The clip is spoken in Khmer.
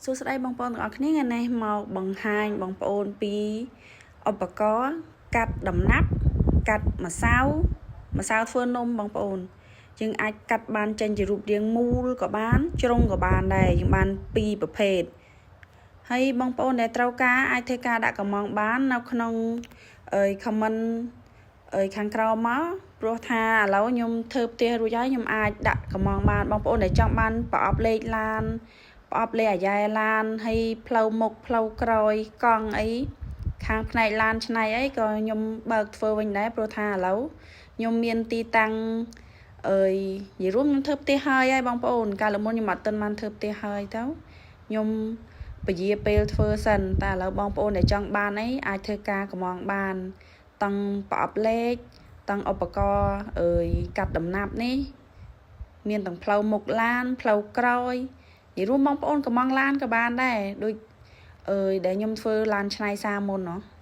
សួស្តីបងប្អូនទាំងអស់គ្នាថ្ងៃនេះមកបង្ហាញបងប្អូនពីឧបករណ៍កាត់ដំណាប់កាត់ម្សៅម្សៅធ្វើនំបងប្អូនយើងអាចកាត់បានចេញជារូបរាងមូលក៏បានជ្រុងក៏បានដែរយើងបានពីរប្រភេទហើយបងប្អូនដែលត្រូវការអាចធ្វើការដាក់កម្មង់បាននៅក្នុងអឺ comment អឺខាងក្រោមមកព្រោះថាឥឡូវខ្ញុំធ្វើផ្ទះរួចហើយខ្ញុំអាចដាក់កម្មង់បានបងប្អូនដែលចង់បានប្រអប់លេខឡានប្រអប់លេខអាយ៉ែឡានហើយផ្លូវមុខផ្លូវក្រោយកង់អីខាងផ្នែកឡានឆ្នៃអីក៏ខ្ញុំបើកធ្វើវិញដែរព្រោះថាឥឡូវខ្ញុំមានទីតាំងអើយនិយាយរួមខ្ញុំធ្វើផ្ទះហើយហើយបងប្អូនកាលមុនខ្ញុំអត់ទាន់បានធ្វើផ្ទះហើយទៅខ្ញុំពជាពេលធ្វើសិនតែឥឡូវបងប្អូនដែលចង់បានអីអាចធ្វើការកម្មង់បានតង់ប្រអប់លេខតង់ឧបករណ៍អើយកាត់ដំណាប់នេះមានទាំងផ្លូវមុខឡានផ្លូវក្រោយនិយាយរួមបងប្អូនកម្មង់ឡានក៏បានដែរដូចអើយដែលខ្ញុំធ្វើឡានឆ្នៃសាមុនណោះ។